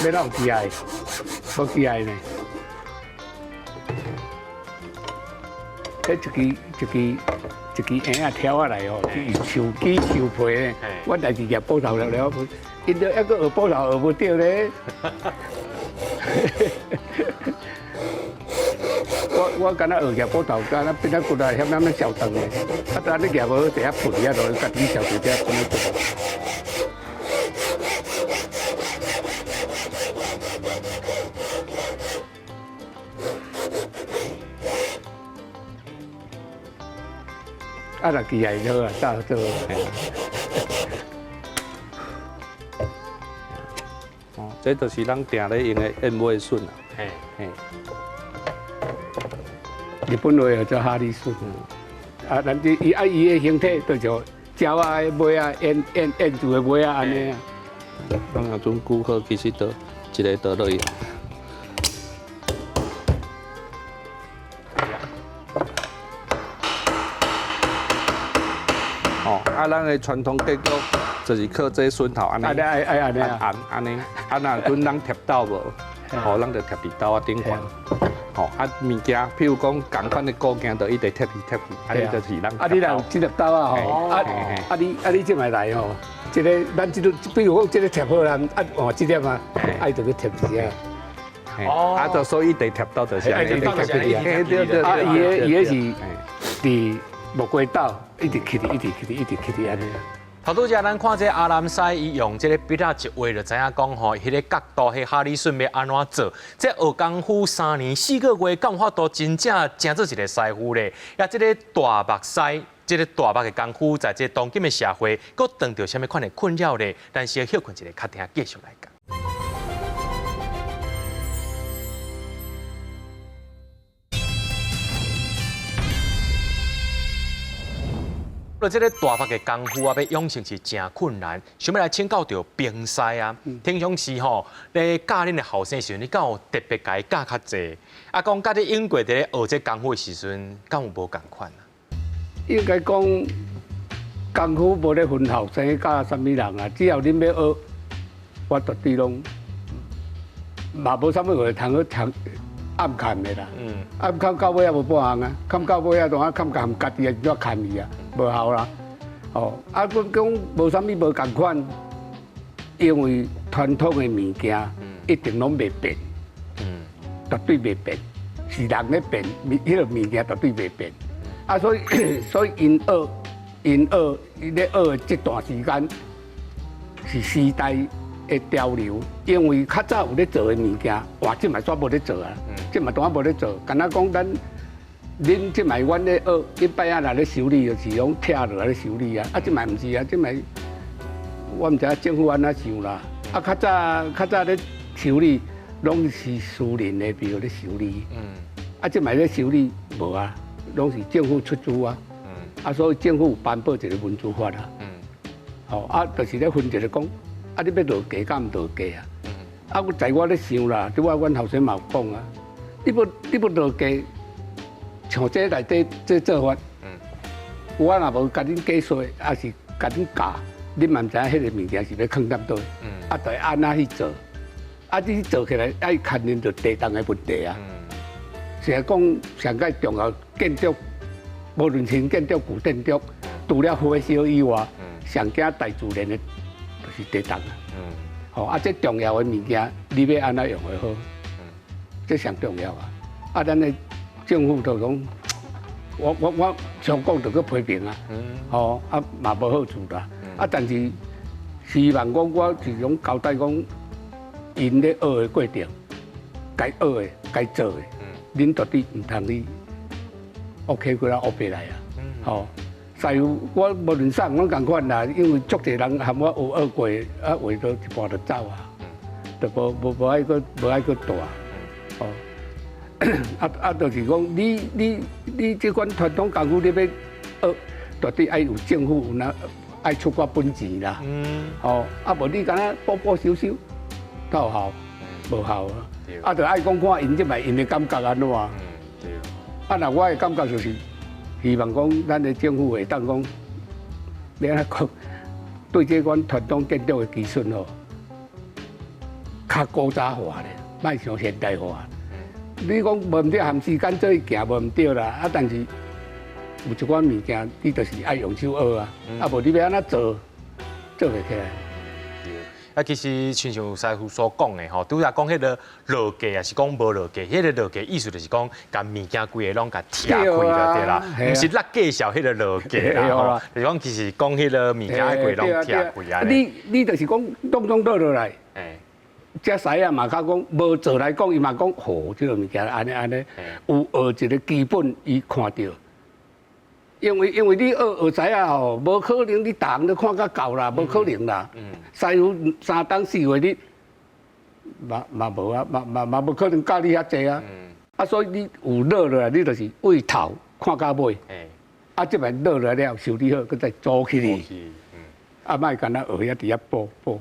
欲哪有機械？無機械呢？彼一支一支一支嬰仔挑下來吼，是樹枝樹皮咧。阮代誌舉斧頭了了，𪜶都猶閣學斧頭學無著咧。我我敢若學舉斧頭，敢若變啊骨力險險咧燒斷咧。啊，但你舉無好，伫遐噴遐落，家己燒著遮噴咧做。啊，若機械好啊，早做。哦，這就是咱定咧用的燕尾筍啊。嘿，嘿。日本話叫做哈利筍。啊，咱這伊啊伊的形體就像鳥仔的尾仔，燕燕燕字的尾仔按呢。咱若陣久好，其實就一个倒落去。哦，啊，咱的傳統結構就是靠這筍頭按呢，按按呢，啊，若陣人貼到無，吼，咱就貼佇豆仔頂懸。吼，啊，物件，譬如講仝款的固件，就一直貼去貼去，啊，你就是咱。啊，你若有這粒豆仔吼，啊啊你啊你這擺來吼，這个咱這個，比如講這个貼好啦，啊換這粒啊，啊伊就去貼一下。哦。啊，就所以一直貼到就是按呢。一直貼去。對對。啊，伊个伊个是佇木瓜斗一直起，一直起，一直起按呢。头拄才咱看這阿南師，伊用這个筆仔一畫，就知影講吼，彼个角度，彼哈利筍欲按怎做？這學功夫3年4個月，敢有法度真正成做一个師傅咧？也這个大目師，這个大目的功夫，在這當今的社會，閣遇著啥物款的困擾咧？咱先歇睏一下，較聽繼續來講。這个大目的功夫啊，欲養成是誠困難。想欲來請教著兵師啊，平常時吼，咧教恁的後生時陣，你敢有特別共伊教較濟？啊，講佮你英國佇咧學這功夫的時陣，敢有無仝款啊？應該講功夫無咧分後生教啥物人啊，只要恁欲學，我絕對攏嘛無啥物話通好藏暗崁的啦。暗崁到尾也無半項啊，崁到尾啊，當啊崁含家己的怎崁去啊，無效啦。哦，啊，阮講無啥物無仝款，因為傳統的物件一定攏袂變，絕對袂變，是人咧變，物彼个物件絕對袂變。啊，所以𪜶學，𪜶學，伊咧學的這段時間是時代的潮流，因為較早有咧做的物件，哇，這擺煞無咧做啊，這擺當然無咧做，敢若講咱。恁這擺阮咧學，一擺啊，若咧修理就是攏拆落來咧修理啊，啊，這擺毋是啊，這擺我毋知影政府按怎想啦。啊，較早咧修理，攏是私人的，比如咧修理。啊，這擺咧修理無啊，攏是政府出資啊。啊，所以政府有頒布一個文資法啊。吼，啊，就是咧分一個講，啊，你欲落價敢毋落價啊？啊，我在我咧想啦，拄仔阮後生嘛有講啊，你欲落價。像這內底這做法，我若無共恁解說，抑是共恁教，恁嘛毋知影彼个物件是欲囥佇佗，啊，著按怎去做，啊，你做起來愛牽連著地動的問題啊。是來講上蓋重要建築，無論新建築、舊建築，除了火燒以外，上驚大自然的，就是地動啊。吼，啊，這重要的物件，你欲按怎用會好？這上重要啊！啊，咱的政府就講，我常講就閣批評啊，吼啊嘛無好處啦。啊，但是希望講我是講交代講，𪜶咧學的過程，該學的、該做的，恁絕對毋通去 OK 過來烏白來啊。吼，師傅，我無論啥攏仝款啦，因為足濟人含我學學過，啊畫到一半就走啊，就無愛閣蹛。哦。啊，就是講你這款傳統功夫你欲學，絕對愛有政府有那愛出寡本錢啦。哦，啊無你敢若補補修修，敢有效？無效啊！啊，就愛講看𪜶這擺𪜶的感覺按怎？對。啊，若我的感覺就是希望講咱的政府會當講，欲按怎講，對這款傳統建築的技術吼，較古早化咧，莫傷現代化。你講無毋對，含時間做去行無毋對啦。啊，但是有一寡物件，你就是愛用手學啊。啊，無你欲按怎做，做袂起來。對。啊，其實親像師傅所講的吼，拄才講彼个落價，抑是講無落價，彼个落價意思就是講，共物件規个攏共拆開就對啦，毋是咱介紹彼个落價啦吼。就是講其實講彼个物件愛規攏拆開啊。你就是講攏總倒落來。這師仔嘛較講無做來講，伊嘛講吼，這个物件按呢按呢，有學一个基本，伊看著。因為你學學師仔吼，無可能你逐項都看甲夠啦，無可能啦。師傅3冬4月你嘛無啊，嘛無可能教你遐濟啊。啊，所以你有落落來，你就是對頭看到尾。啊，這擺落來了，修理好，閣再組起來。啊，莫干焦學遐佇遐補補，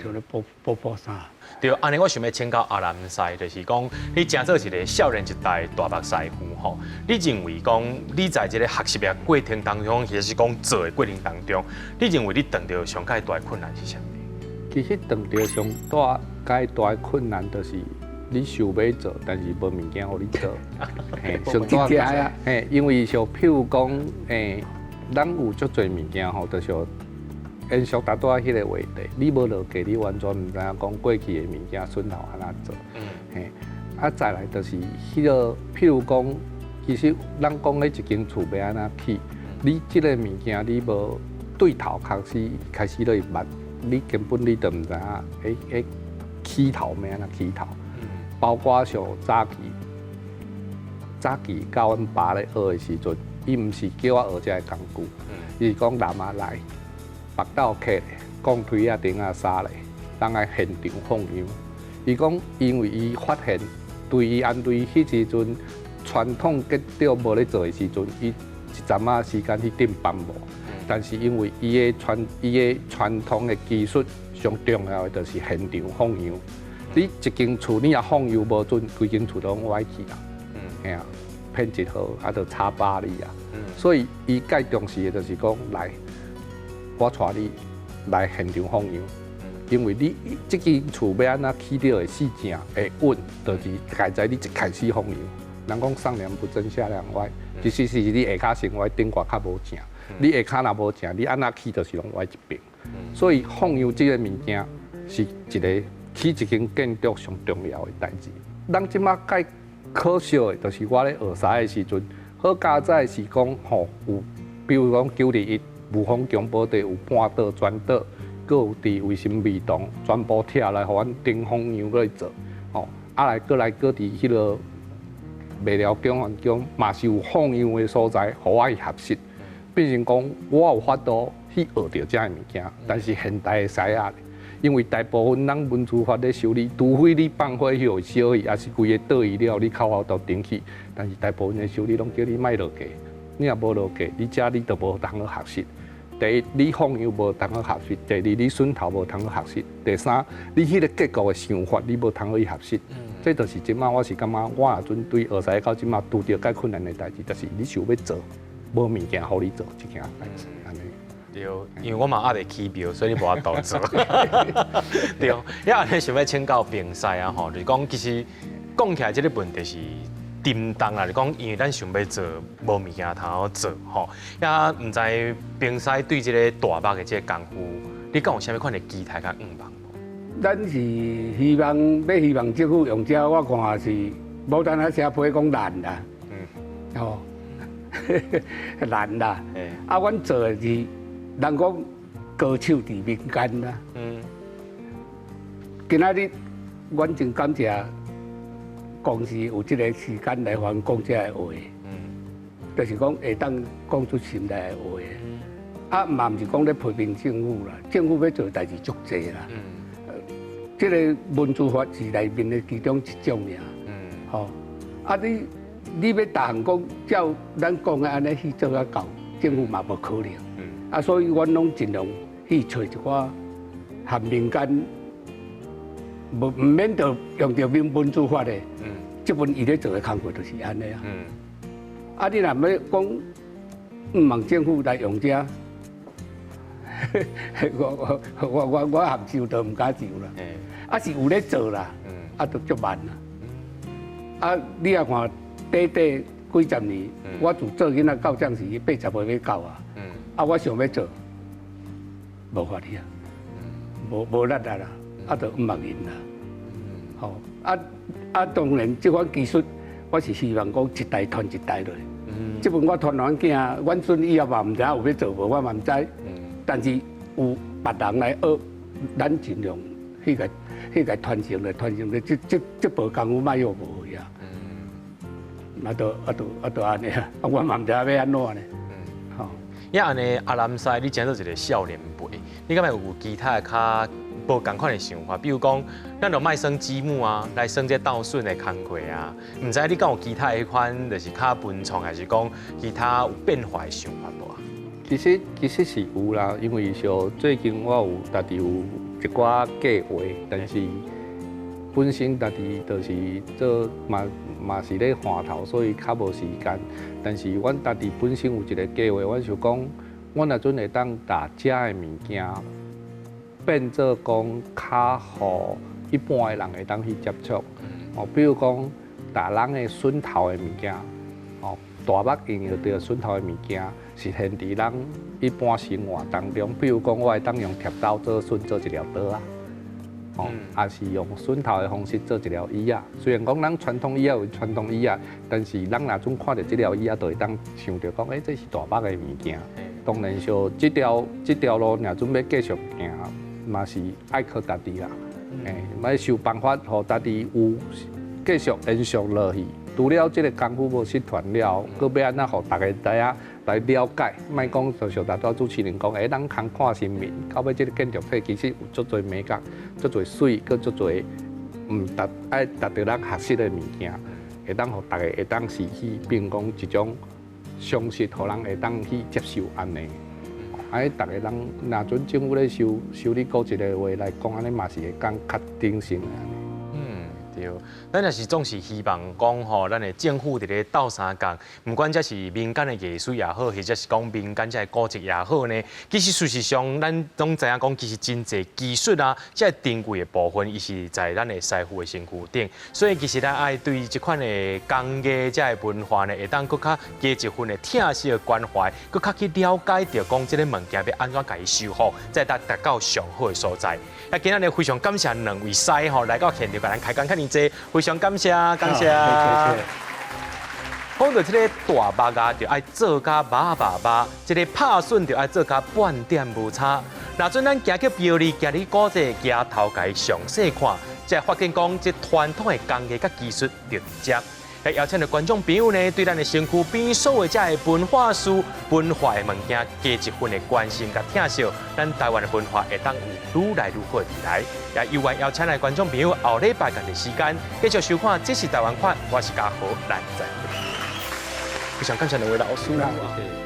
像咧補補補啥。對，按呢我想欲請教阿南師，就是講你誠做一个少年一代大目師傅吼，你認為講你在這个學習的過程當中，或者是講做的過程當中，你認為你碰著上蓋大的困難是啥物？其實碰著上大蓋大的困難，就是你想欲做，但是無物件予你做。嘿，上大嘿，因為像譬如講，咱有足濟物件吼，就是延續拄仔彼个話題，你無落價，你完全毋知影講過去的物件順頭按怎做。嘿，啊，再來就是彼个，譬如講，其實咱講咧一間厝欲按怎起，你這个物件你無對頭開始落去捌，你根本你都毋知影，彼起頭欲按怎起頭。包括像早期，早期教阮爸咧學的時陣，伊毋是叫我學這个工具，伊是講男仔來。腹斗磕咧，鋼錘仔頂仔沙咧，咱愛現場放油。伊講，因為伊發現對伊安對彼時陣傳統建築無咧做的時陣，伊一陣仔時間去頂幫無。但是因為伊的傳統的技術上重要的就是現場放油。你一間厝你若放油無準，規間厝攏歪去啊。嘿啊，品質好，啊，就差百里啊。所以伊蓋重視的就是講來。我帶你來現場放油，因為你這間厝欲按怎起著會四正會穩，就是蓋在你一開始放羊。人講上梁不正下梁歪，其實是你下跤先歪，頂蓋較無正。你下跤若無正，你按怎起就是攏歪一邊。所以放羊這個物件是一個起一間建築上重要的代誌。咱這馬較可惜的，就是我咧學師的時陣，好佳哉是講吼有，比如講921霧峰宮寶地有半島全島，閣有佇衛生味堂全部拆來予阮頂放羊過去做，吼啊來閣來閣佇彼个麥寮宮環宮嘛是有放羊的所在，予我去學習，變成講我有法度去學著這个物件。但是現代的師仔，因為大部分咱文資法咧修理，除非你放火去予燒去，抑是規个倒去了，你較有法度頂去。但是大部分的修理攏叫你莫落價，你若無落價，你遮你就無通好學習。第一，你放羊無通好學習；第二，你筍頭無通好學習；第三，你彼个結構的想法你無通好去學習。這就是這馬我是感覺，我若陣對學師到這馬拄著較困難的代誌，就是你想欲做，無物件予你做這件代誌，按呢。對，因為我嘛猶未起廟，所以你無法度做。對，也按呢想欲請教平師啊吼，就是講其實講起來這个問題是沉重啦，就講因為咱想欲做，無物件通好做吼。也毋知平師對這个大木的這个功夫，你敢有啥物款的期待佮願望無？咱是希望欲希望政府用這，我看是無單仔寫批講難啦，吼，難啦。啊，阮做的是人講高手佇民間啦。今仔日，阮真感謝公視有這个時間來予阮講這个話，就是講會當講出心內的話。啊，嘛毋是講咧批評政府啦，政府欲做代誌足濟啦。這个文資法是內面的其中一種爾。吼，啊你欲逐項講照咱講的按呢去做啊到，政府嘛無可能。啊，所以阮攏盡量去揣一寡和民間，無毋免著用著文資法的。這份伊咧做的工課就是按呢啊。啊，你若欲講毋望政府來用這，我含上都毋敢上啦。啊是有咧做啦，啊都足慢啦。啊，你若看短短幾十年，我自做囡仔到這時80歲欲到啊。啊，我想欲做，無法去啊，無力啊啦，啊，就毋望𪜶啦。吼，啊啊，當然這款技術，我是希望講一代傳一代落。這份我傳阮囝，阮孫以後嘛毋知影有欲做無，我嘛毋知。但是有別人來學，咱盡量去共傳承咧，傳承咧，這步功夫莫予無去啊。啊，就按呢啊，我嘛毋知影欲按怎呢。吼，也按呢，阿南師，你成做一个少年輩，你敢會有其他的較無仝款的想法？比如講，咱就莫耍積木啊，來耍這鬥筍的工課啊。毋知你敢有其他的彼款，就是較文創，還是講其他有變化的想法無啊？其實是有啦，因為像最近我有家己有一寡計劃，但是本身家己就是做嘛是咧換頭，所以較無時間。但是阮家己本身有一個計劃，阮想講，阮若陣會當把遮的物件變做講較予一般的人會當去接觸。哦，比如講，逐人的筍頭的物件，哦，大木應用著筍頭的物件，實現佇咱一般生活當中。比如講，我會當用疊刀做筍做一條桌仔，哦，抑是用筍頭的方式做一條椅仔。雖然講咱傳統椅仔有傳統椅仔，但是咱若陣看著這條椅仔，就會當想著講，欸，這是大木的物件。當然，像這條路，若準欲繼續行，嘛是愛靠家己啦。欸，欲想辦法，予家己有繼續延續落去。除了這个功夫無失傳了，閣欲按怎予大家知影來了解？莫講就像頭拄主持人講，欸，咱空看新聞，到尾這个建築體其實有足濟眉角，足濟媠，閣足濟毋達愛達著咱學習的物件，會當予大家會當是去變講一種常識，予人會當去接受按呢。啊，逐个人若準政府咧修理古蹟的話來講，按呢嘛是會講較頂心的按呢。對。對，咱也是總是希望講吼，咱的政府佇咧鬥相共，毋管這是民間的藝術也好，或者是講民間這个古蹟也好呢，其實事實上，咱攏知影講，其實真濟技術啊，這個珍貴的部分，伊是在咱的師傅的身軀頂，所以其實咱愛對這款的工藝這个文化呢，會當閣較加一份的疼惜的關懷，閣較去了解著講這个物件欲按怎共伊修復，才會當達到上好的所在。啊，今仔日非常感謝兩位師吼來到現場，共咱開講遮爾濟，非常感謝，感謝。講到這个大目啊，就愛做甲肉肉肉；這个拍筍就愛做甲半點無差。若準咱行去苗栗，行去古蹟，抬頭共伊詳細看，才會發現講這傳統的工藝佮技術就佇遮。來邀請著觀眾朋友呢，對咱的身軀邊所有這个文化事、文化的物件，加一份的關心佮疼惜，咱台灣的文化會當有愈來愈好的未來。也有緣邀請來觀眾朋友後禮拜仝一時間繼續收看《這是台灣款》，我是嘉豪，咱再會。非常感謝兩位老師啦。謝謝。